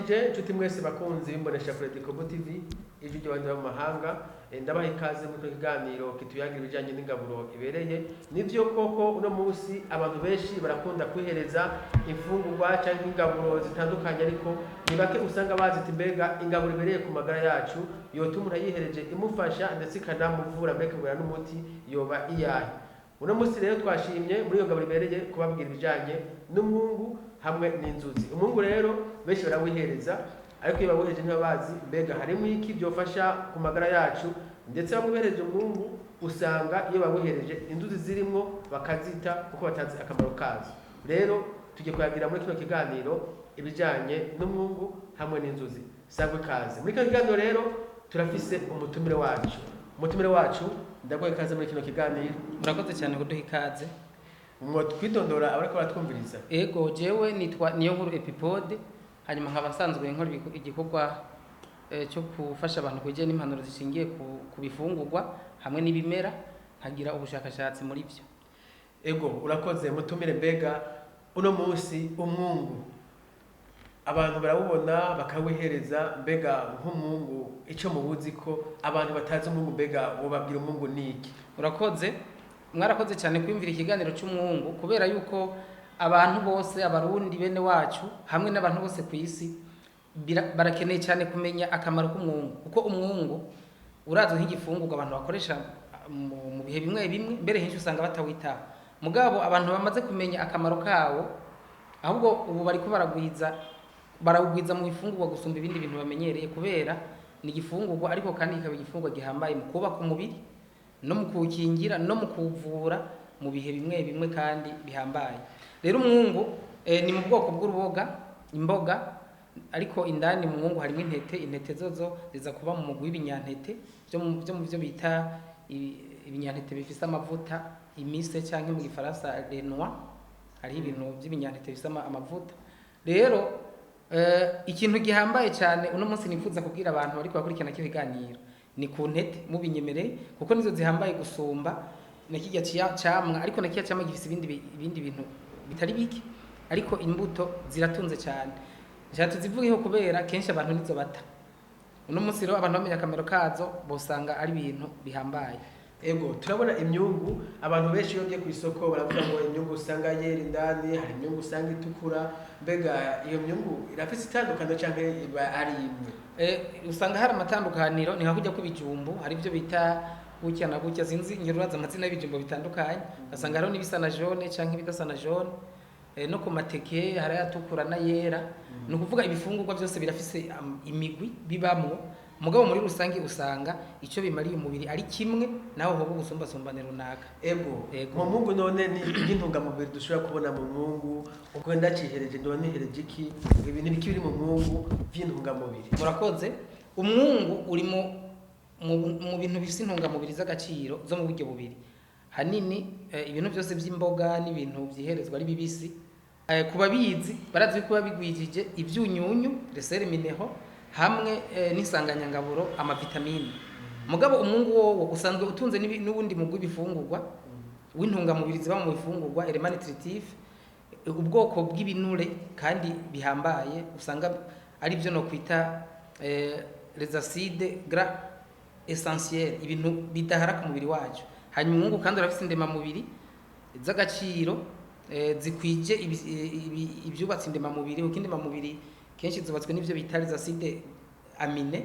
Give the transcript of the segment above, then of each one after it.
Ndabaramukije inshuti mwese bakunzi b'imbonesha kure Dikobo TV, ijwi ry'abandi bo mu mahanga. Ndabaha ikaze muri kino kiganiro kituyagira ibijanye n'ingaburo ibereye. Nivyo koko, uno munsi abantu benshi barakunda kwihereza imfungurwa canke ingaburo zitandukanye, ariko ni bake usanga bazi ati: mbega ingaburo ibereye ku magara yacu, yotuma umuntu ayihereje imufasha ndetse ikanamuvura, mbega ikabura n'umuti, yoba iyahe? Uno munsi rero twashimye muri iyo ngaburo ibereye kubabwira ibijanye n'umwungu hamwe n'inzuzi. Umwungu rero benshi barawihereza, ariko iyo bawihereje ntibabazi mbega harimo iki byofasha ku magara yacu. Ndetse bamwe bihereje umwungu, usanga iyo bawihereje inzuzi zirimwo bakazita kuko batazi akamaro kazo. Rero tugiye kuyagira muri kino kiganiro ibijanye n'umwungu hamwe n'inzuzi. Sangwe ikaze muri kino kiganiro. Rero turafise umutumire wacu. Umutumire wacu, ndaguha ikaze muri kino kiganiro. Murakoze cyane kuduha ikaze. Mwo twidondora abariko baratwumviriza? Ego, jewe nitwa Niyo Nkuru Epipode, hanyuma nkaba nsanzwe nkora igikorwa cyo gufasha abantu kujya n'impanuro zishingiye ku bifungurwa hamwe n'ibimera, nkagira ubushakashatsi muri byo. Ego, urakoze mutumire. Mbega uno munsi umwungu abantu barawubona bakawihereza, mbega nk'umwungu icyo mubuzi ko abantu batazi umwungu, mbega wobabwira umwungu ni iki? Urakoze, mwarakoze cyane kwiyumvira ikiganiro cy'umwungu, kubera yuko abantu bose, Abarundi bene wacu hamwe n'abantu bose ku isi, barakeneye cyane kumenya akamaro k'umwungu, kuko umwungu urazwi nk'igifungurwa abantu bakoresha mu bihe bimwe bimwe, mbere henshi usanga batawitaho. Mugabo abantu bamaze kumenya akamaro kawo, ahubwo ubu bariko barawugwiza mu bifungurwa gusumba ibindi bintu bamenyereye, kubera ni igifungurwa, ariko kandi kikaba igifungurwa gihambaye mu kubaka umubiri no mu kuwukingira no mu kuwuvura mu bihe bimwe bimwe kandi bihambaye. Rero umwungu ni mu bwoko bw'uruboga, imboga, ariko indani mu mwungu harimo intete. Intete zozo ziza kuba mu mugwi w'ibinyantete byo mu byo bita ibinyantete bifise amavuta, imise, cyangwa mu Gifaransa les noix. Hariho ibintu by'ibinyantete bifise amavuta. Rero ikintu gihambaye cyane uno munsi nifuza kubwira abantu bariko bakurikirana kino kiganiro ni ku ntete, mubinyemereye, kuko nizo zihambaye gusumba na kirya camwa. Ariko na kirya camwa gifise ibindi bintu bitari bike, ariko imbuto ziratunze cyane. Nshaka tuzivugeho kubera kenshi abantu nizo bata. Uno munsi rero abantu bamenya akamaro kazo, bosanga ari ibintu bihambaye. Ego, turabona imyungu, abantu benshi iyo ugiye ku isoko baravuga ngo imyungu usanga yera indani, hari imyungu usanga itukura. Mbega iyo myungu irafise itandukaniro canke iba ari imwe? Usanga hari amatandukaniro, ni nka kujya kw'ibijumbu, hari ibyo bita gutya na gutya, sinzi nyiruraza amazina y'ibijumbu bitandukanye, ugasanga hariho n'ibisa na jaune canke ibidasa na jaune. No ku mateke hari ayatukura n'ayera. Ni ukuvuga ibifungurwa byose birafise imigwi bibamwo, mugabo muri rusange usanga icyo bimariye umubiri ari kimwe, naho hoba ubusumbasumbane runaka. Ego. Ego. Mu mwungu none ni iby'intungamubiri dushobora kubona mu mwungu? Ubwo ndacihereje, ndoba nihereje iki? Ibintu biki biri mu mwungu by'intungamubiri? Murakoze. Umwungu uri mu bintu bifite intungamubiri z'agaciro zo mu buryo bubiri hanini. Ibintu byose by'imboga n'ibintu byiherezwa ari bibisi, ku babizi barazi ko biba bigwijije ibyunyunyu, les sels minéraux, hamwe n'isanganyangaburo, amavitamine. Mugabo umwungu wowo usanzwe utunze n'ubundi mugwi w'ibifungurwa w'intungamubiri ziba mu bifungurwa, éléments nutritifs, ubwoko bw'ibinure kandi bihambaye, usanga ari byo no kwita les acides gras essentiels, ibintu bidahara ku mubiri wacu. Hanyuma umwungu kandi urafise indemamubiri z'agaciro, zikwije ibyubatse indemamubiri, kuko indemamubiri kenshi zubatswe n'ibyo bita les acides aminés.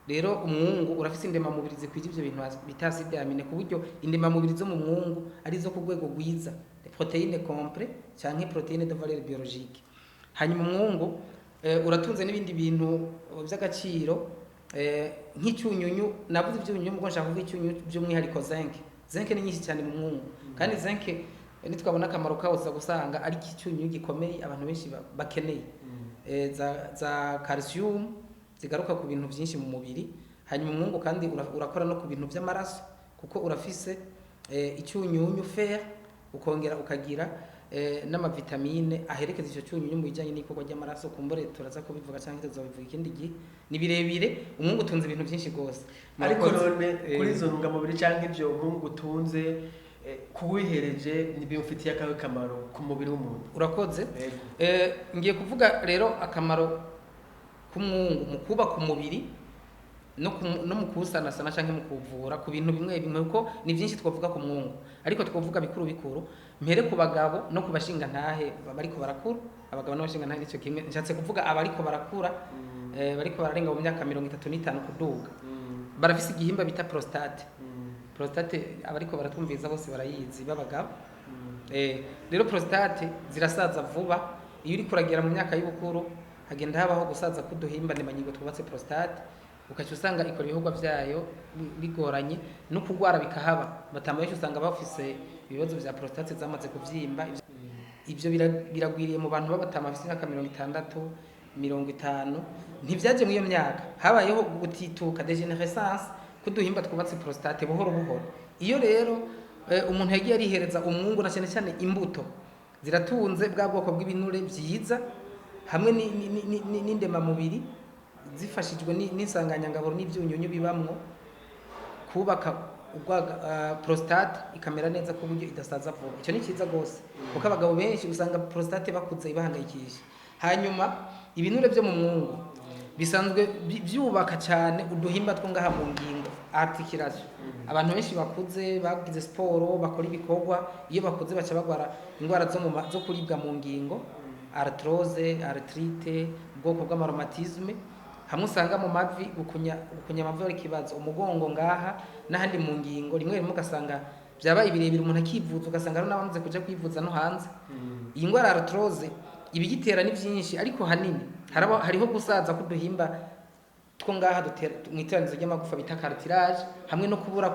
Rero umwungu urafise indemamubiri zikwije ibyo bintu bita acides aminés, ku buryo indemamubiri zo mu mwungu ari zo ku rwego rwiza, protéine complète canke protéine de valeur biologique. Hanyuma umwungu uratunze n'ibindi bintu by'agaciro, nk'icyunyunyu. Navuze ibyunyunyu, ubwo nshaka kuvuga icyunyunyu by'umwihariko zinc. Zinc ni nyinshi cyane mu mwungu, kandi zinc nitwabona akamaro kawo tuza gusanga ari icyunyunyu gikomeye abantu benshi bakeneye. Za calcium zigaruka ku bintu byinshi mu mubiri. Hanyuma umwungu kandi urakora no ku bintu by'amaraso, kuko urafise icyunyunyu fer, ukongera ukagira n'amavitamine aherekeza icyo cyunyunyu mu bijyanye n'ikorwa ry'amaraso. Kumbure turaza kubivuga cyangwa tuzabivuga ikindi gihe, ni birebire. Umwungu utunze ibintu byinshi rwose. Ariko Murakoze. none kuri izo ntungamubiri cyangwa ibyo umwungu utunze, kuwihereje bimufitiye akahe kamaro ku mubiri w'umuntu? Urakoze. Ego. Ngiye kuvuga rero akamaro. k'umwungu mu kubaka umubiri no mu kuwusanasana canke mu kuwuvura ku bintu bimwe bimwe, kuko ni byinshi twavuga ku mwungu, ariko twavuga bikuru bikuru. Mpere ku bagabo no ku bashingantahe bariko barakura. Abagabo n'abashingantahe nico kimwe, nshatse kuvuga abariko barakura, bariko bararenga mu myaka 35 kuduga, barafise igihimba bita prostate. Prostate abariko baratwumviriza bose barayizi b'abagabo. Rero prostate zirasaza vuba. Iyo uriko uragera mu myaka y'ubukuru, hagenda habaho gusaza k'uduhimba ndemangingo twubatse prostate, ukaca usanga ikora ibikorwa vyayo bigoranye, no kugwara bikahaba. Batama benshi usanga bafise ibibazo vya prostate zamaze kuvyimba. Ivyo biragwiriye mu bantu b'abatama bafise imyaka 60, 50. Ntivyaje muri iyo myaka, habayeho gutituka, dégénérescence k'uduhimba twubatse prostate buhoro buhoro. Iyo rero umuntu yagiye arihereza umwungu, na cyane cyane imbuto ziratunze bwa bwoko bw'ibinure byiza hamwe n'indemamubiri zifashijwe n'insanganyangaburo n'ibyunyunyu bibamwo, kubaka urwaga, prostate ikamera neza ku buryo idasaza vuba. Icyo ni cyiza rwose, kuko abagabo benshi usanga prostate bakuze ibahangayikisha. Hanyuma ibinure byo mu mwungu bisanzwe byubaka cyane uduhimba two ngaha mu ngingo, articulation. Abantu benshi bakuze bagize siporo, bakora ibikorwa, iyo bakuze baca bagwara indwara zo kuribwa mu ngingo, arthrose, arthrite, ubwoko bw'ama rhumatisme, hamwe usanga mu mavi, gukunya amavi ari ikibazo, umugongo ngaha n'ahandi mu ngingo. Rimwe rimwe ugasanga byabaye birebire, umuntu akivuza, ugasanga hari n'abamaze kuja kwivuza no hanze. Iyi ndwara ya arthrose, ibigitera ni byinshi, ariko hanini hariho gusaza k'uduhimba two ngaha dutera mu iteranirizo ry'amagufa bita cartilage, hamwe no kubura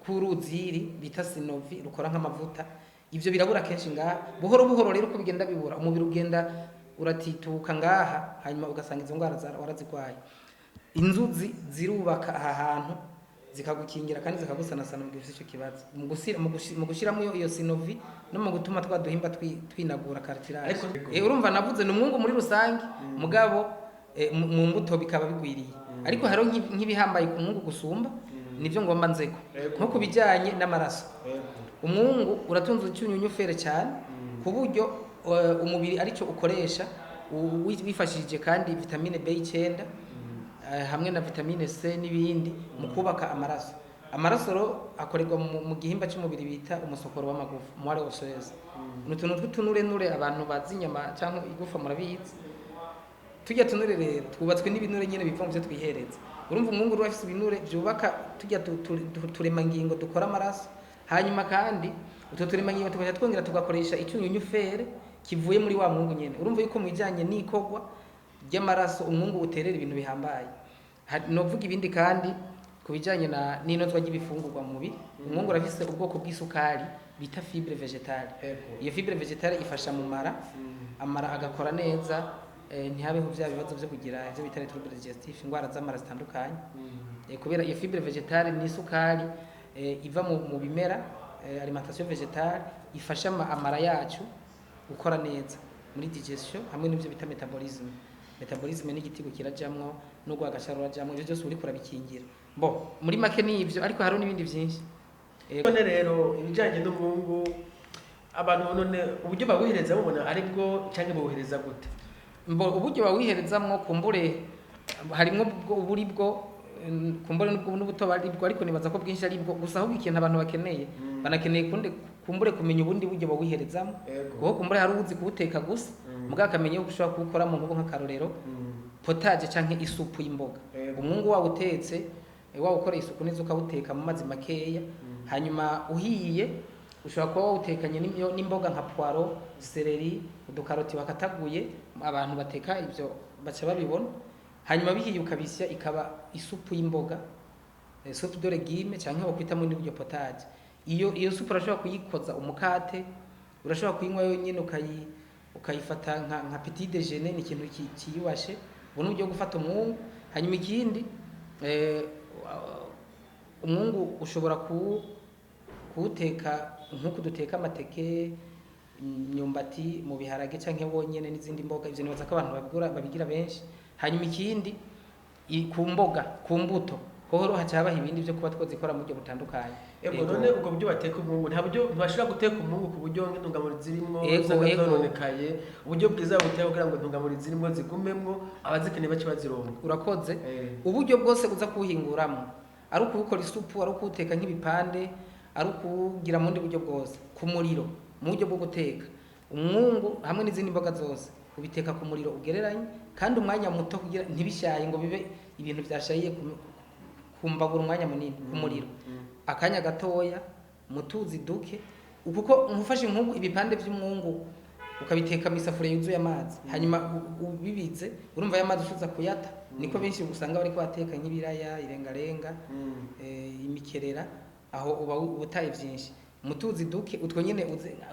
k'uruziri bita synovie rukora nk'amavuta. Ivyo birabura kenshi ngaha buhoro buhoro. Rero uko bigenda bibura, umubiri ugenda uratituka ngaha, hanyuma ugasanga izo ndwara warazigwaye. Inzuzi zirubaka aha hantu, zikagukingira kandi zikagusanasana mu gihe ufite icyo kibazo, mu gushyiramo iyo synovie no mu gutuma twa duhimba twinagura, cartilage. Urumva navuze ni umwungu muri rusange, mugabo mu mbuto bikaba bigwiriye, ariko hariho nk'ibihambaye ku mwungu gusumba, nibyo ngomba nzeko. Nko ku bijyanye n'amaraso, umwungu uratunze icyunyunyu fer cyane, ku buryo umubiri aricyo ukoresha wifashishije kandi vitamine B9 hamwe na vitamine C n'ibindi mu kubaka amaraso. Amaraso rero akorerwa mu gihimba cy'umubiri bita umusokoro w'amagufa, moelle osseuse. Ni utuntu tw'utunurenure, abantu bazi inyama cyangwa igufa murabizi. Tujya tunure rero twubatswe n'ibinure nyine biva mu byo twihereza. Urumva umwungu uri afise ibinure byubaka tujya turemangingo dukora amaraso, hanyuma kandi utwo turemangingo tukaja twongera tugakoresha icyunyunyu fer kivuye muri wa mwungu nyene. Urumva yuko mu bijanye n'ikorwa ry'amaraso umwungu uterera ibintu bihambaye. Novuga ibindi kandi ku bijanye na n'inozwa ry'ibifungurwa mu mubiri. Umwungu urafise ubwoko bw'isukari bita fibre végétale. Iyo fibre végétale ifasha mu mara, amara agakora neza, ntihabeho bya bibazo byo kugira ibyo bita troubles digestifs, indwara z'amara zitandukanye. Kubera iyo fibre végétale ni isukari iva mu bimera, alimentation végétale ifasha amara yacu gukora neza muri digestion hamwe n'ibyo bita métabolisme. Métabolisme n'igitigo kirajamwo n'urwagasha rurajamwo, ibyo byose uriko urabikingira. Bo muri make ni ivyo, ariko hariho n'ibindi byinshi. None rero ibijyanye n'umwungu, abantu none uburyo bawihereza mubona aribwo, cyangwa bawuhereza gute? Mbo uburyo bawiherezamwo, kumbure harimwo ubwo uburi bwo kumbure n'ubwo n'ubuto aribwo, ariko nibaza ko bwinshi aribwo gusa. Ahubwo ikintu abantu bakeneye, banakeneye kumbure kumenya ubundi buryo bawiherezamo, kuko kumbure hari uwuzi kuwuteka gusa, mugabo akamenya yuko ushobora kuwukora mu nkoko, nk'akarorero potage canke isupu y'imboga. Umwungu wawutetse, wawukoreye isuku neza, ukawuteka mu mazi makeya, hanyuma uhiye, ushobora kuba wawutekanye n'imboga nka poireau, céleri, udukaroti bakataguye. Abantu bateka ibyo baca babibona. Hanyuma bihiye ukabisya, ikaba isupu y'imboga, soupe de légumes, canke wakwita muri buryo potage. Iyo supu urashobora kuyikoza umukate, urashobora kuyinywa yonyine, ukayifata nka petit déjeuner. Ni ikintu ciyubashe. Ubu ni uburyo bwo gufata umwungu. Hanyuma ikindi, umwungu ushobora kuwuteka nk'uko duteka amateke, imyumbati, mu biharage canke wonyene n'izindi mboga. Ivyo nibaza ko abantu babigura, babigira benshi. Hanyuma ikindi, ku mboga, ku mbuto. Hoho haca habaho ibindi byo kuba twozikora mu buryo butandukanye. Ego. Ego. None ubwo buryo bateka umwungu, nta buryo ntibashobora guteka umwungu ku buryo intungamubiri zirimwo Ego, usanga ego. zononekaye? Uburyo bwiza buteka kugira ngo intungamubiri zirimwo zigumemwo, abazikeneye bace bazironka. Urakoze. Uburyo bwose uza kuwuhinguramo, ari ukuwukora isupu, ari ukuwuteka nk'ibipande, ari ukuwugira mu bundi buryo bwose ku muriro. Mu buryo bwo guteka umwungu hamwe n'izindi mboga zose, ubiteka ku muriro ugereranye kandi umwanya muto, kugira ntibishaye ngo bibe ibintu byashayiye kumbabura umwanya munini ku muriro. Akanya gatoya, mu tuzi duke, kuko nkufashe nk'ubu ibipande by'umwungu ukabiteka mu isafuriya yuzuye amazi, hanyuma ubibize, urumva aya mazi ushiza kuyata. Niko benshi usanga bariko bateka nk'ibiraya, irengarenga, imikerera, aho uba utaye byinshi mu tuzi duke. Utwo nyene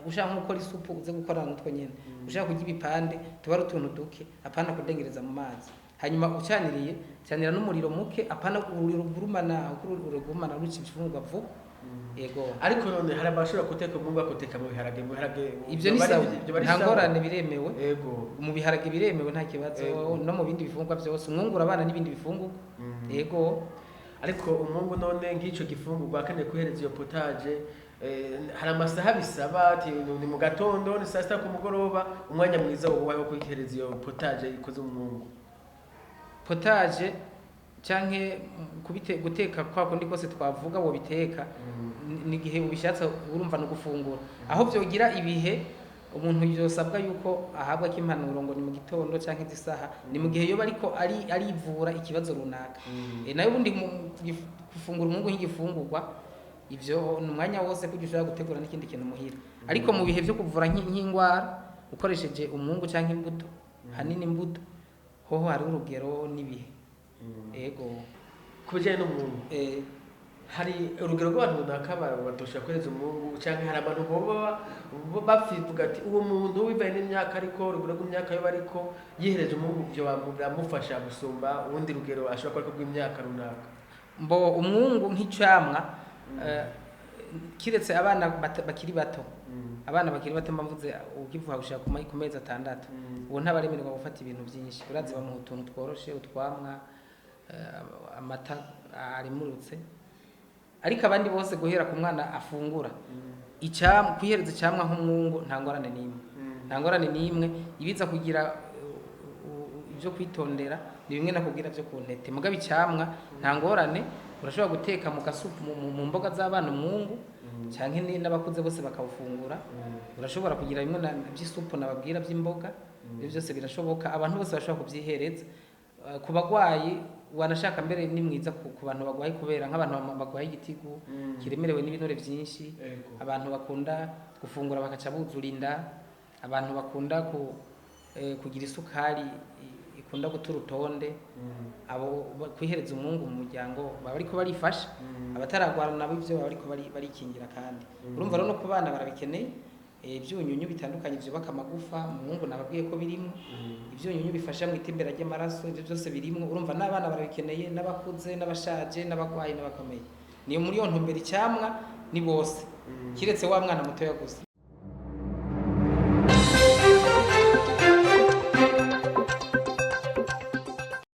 ushaka nko gukora isupu, uze gukora n'utwo nyene. Ushaka kurya ibipande, tuba ari utuntu duke, apana kudengereza mu mazi. Hanyuma ucaniriye, canira n'umuriro muke, apana ururiro ugurumana, kuko urugurumana ruca ibifungurwa vuba. Yego. Ariko none hari abashobora guteka umwungu bakawuteka mu biharage, mu biharage? Ibyo ni sawa. Ibyo bari Nta sawa. ngorane, biremewe. Mu biharage biremewe, nta kibazo. Yego. No mu bindi bifungurwa byose, umwungu urabana n'ibindi bifungurwa. Yego. Ariko umwungu none nk'ico gifungurwa akeneye kuhereza iyo potage, hari amasaha bisaba ati ni mu gatondo, ni saa sita, ku mugoroba? Umwanya mwiza wowe wo kuyihereza iyo potage ikoze mu mwungu? Potage canke guteka kwa kundi kose twavuga wobiteka, ni igihe ubishatse. Urumva no gufungura aho vyogira ibihe, umuntu yosabwa yuko ahabwa k'impanuro ngo ni mu gitondo canke izisaha, ni mu gihe yoba ariko ari arivura ikibazo runaka. Nayo ubundi gufungura umwungu nk'igifungurwa, ivyo ni umwanya wose, kuko ushobora gutegura n'ikindi kintu muhira. Ariko mu bihe vyo kuvura nk'indwara ukoresheje umwungu canke imbuto, hanini imbuto, hoho hari urugero n'ibihe. Ego. Ku bijyanye n'umwungu, hari urugero rw'abantu runaka batoshobora kuhereza umwungu, canke hari abantu boba bafivuga ati uwo muntu bivanye n'imyaka, ariko urugero rw'imyaka yo ariko yihereje umwungu ivyo biramufasha gusumba urundi rugero ashobora kuba ariko rw'imyaka runaka? Mbo umwungu nk'icamwa, kiretse abana bakiri bato. Abana bakiri bato mbavuze ukivuga gushika ku mezi 6, uwo ntabaremererwa gufata ibintu byinshi. Urazi bamuha utuntu tworoshe, utwamwa, amata aremurutse. Ariko abandi bose guhera ku mwana afungura icamwa, kwihereza icamwa nk'umwungu nta ngorane n'imwe. Nta ngorane n'imwe. Ibiza kugira ibyo kwitondera ni bimwe nakubwira byo ku ntete. Mugabo icamwa nta ngorane, urashobora guteka mu gasupu, mu mboga z'abana umwungu, canke n'abakuze bose bakawufungura. Urashobora kugira bimwe by'isupu nababwira by'imboga. Ibyo byose birashoboka, abantu bose bashobora kubyihereza. Ku bagwayi wanashaka mbere ni mwiza ku bantu bagwaye, kubera nk'abantu bagwaye igitigu kiremerewe n'ibinure byinshi, abantu bakunda gufungura bakaca buzura inda, abantu bakunda kugira isukari ikunda guta urutonde, abo kwihereza umwungu mu muryango baba bariko barifasha. Abataragwara nabo ivyo baba bariko barikingira. Kandi urumva rero no ku bana barabikeneye. Ivyunyunyu bitandukanye vyubaka amagufa, umwungu nababwiye ko birimwo ivyunyunyu bifasha mu itembera ry'amaraso, ivyo byose birimwo. Urumva n'abana barabikeneye, n'abakuze, n'abashaje, n'abagwayi, n'abakomeye. Niyo muri iyo ntumbero icyamwa ni bose, kiretse wa mwana mutoya gusa.